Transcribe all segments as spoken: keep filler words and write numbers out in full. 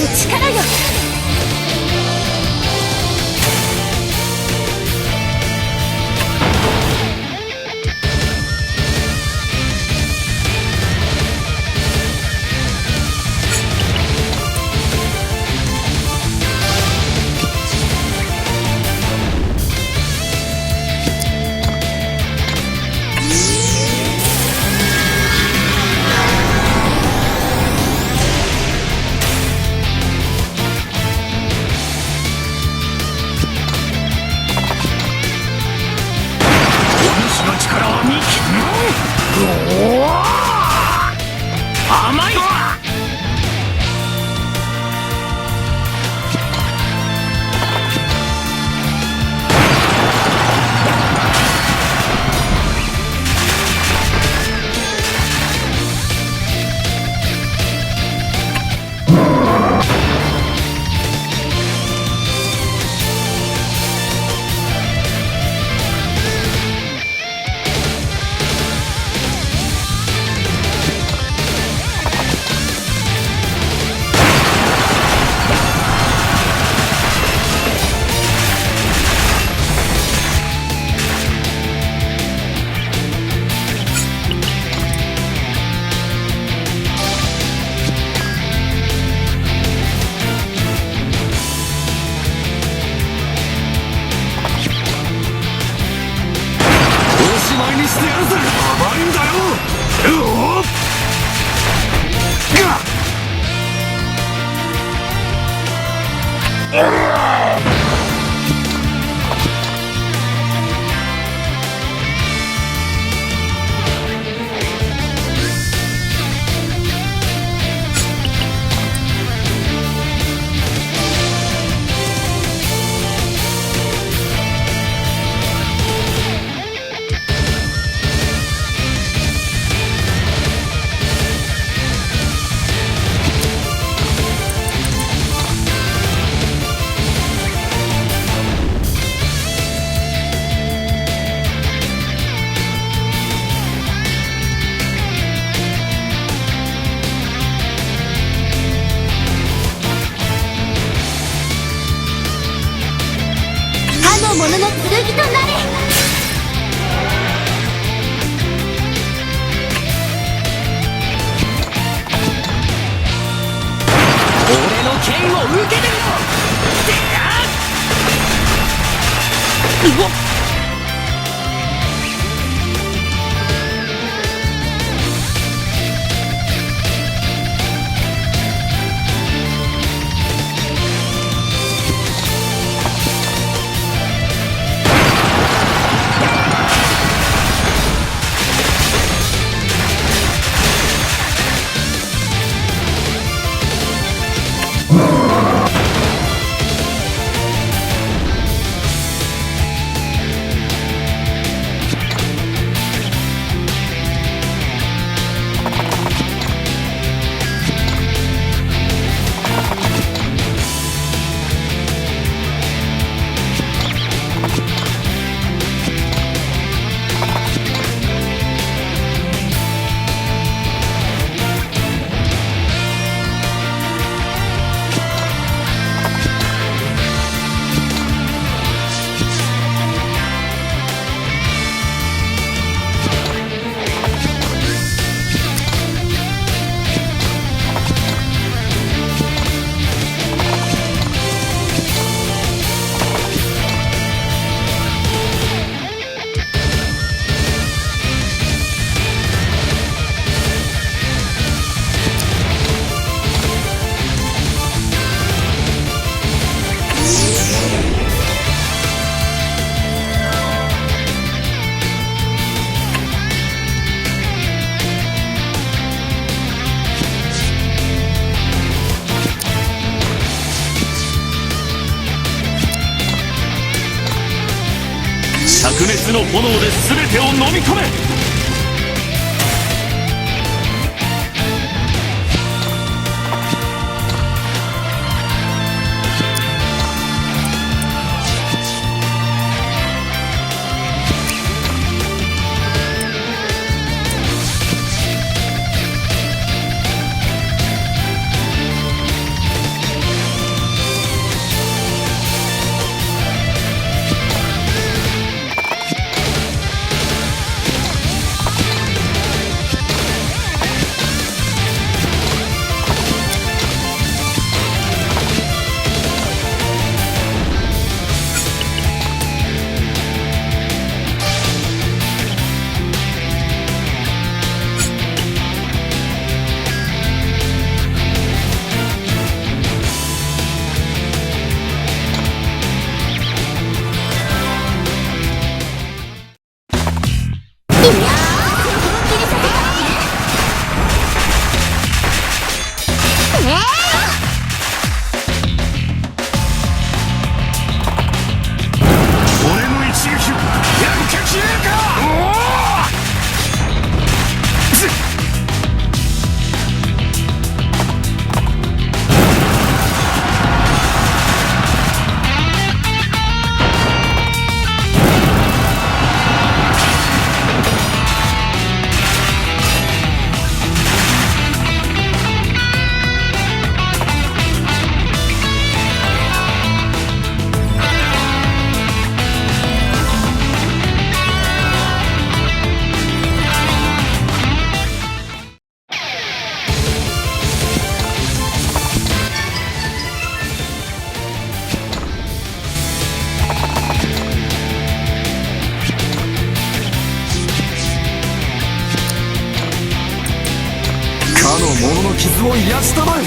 力よ。 お主の力は見極めろ。甘い。 おしまいにしてやるぜ。甘いんだよ。うおっ。がっ。 かの者の剣となれ。俺の剣を受けてみろ。でやっ。うわっ。 灼熱の炎で全てを飲み込め。 こやつたまえ。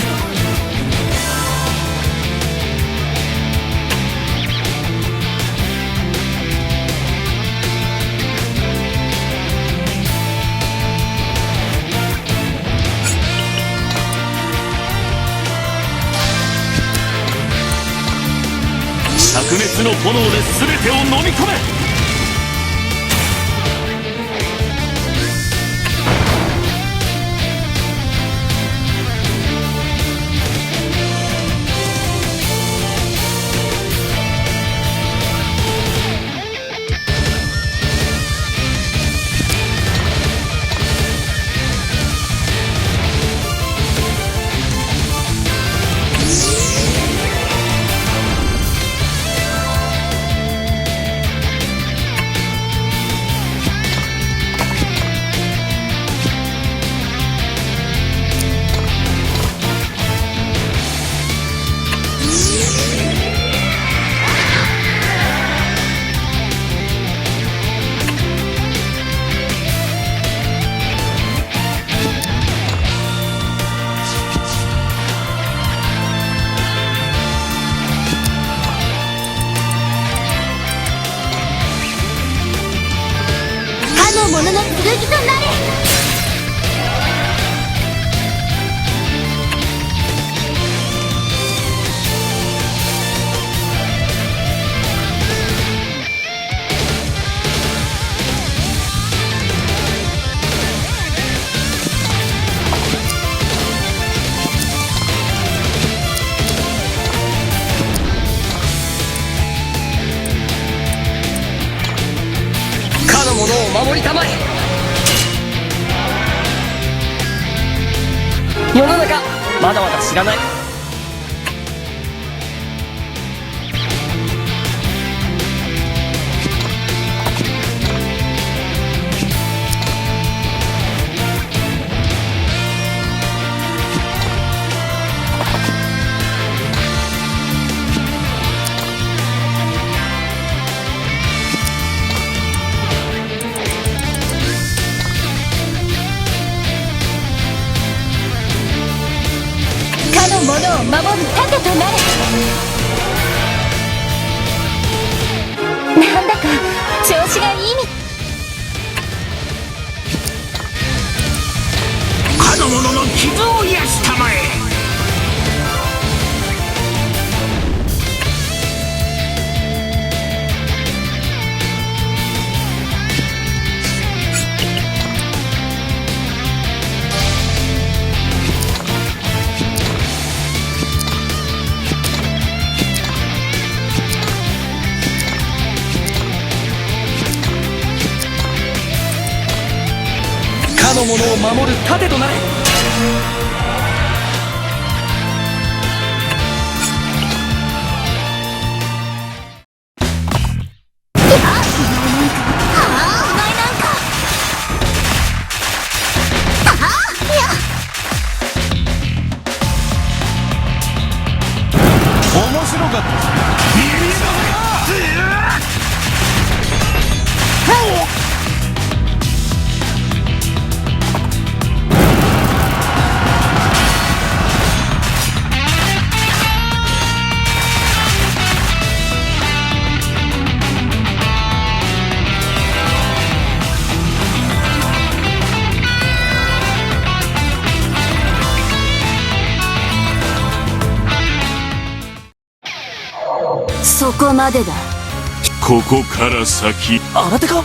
灼熱の炎で全てを飲み込め。かの者の剣となれ。かの者を守りたまえ。世の中、まだまだ知らない。かの者を守る盾となれ。なんだか調子がいいみたい。かの者の傷を癒したまえ。かの者を守る盾となれ。面白かった。そこまでだ。ここから先。新手か？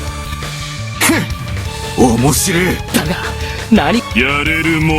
ふん、面白い。だが、何？やれるも。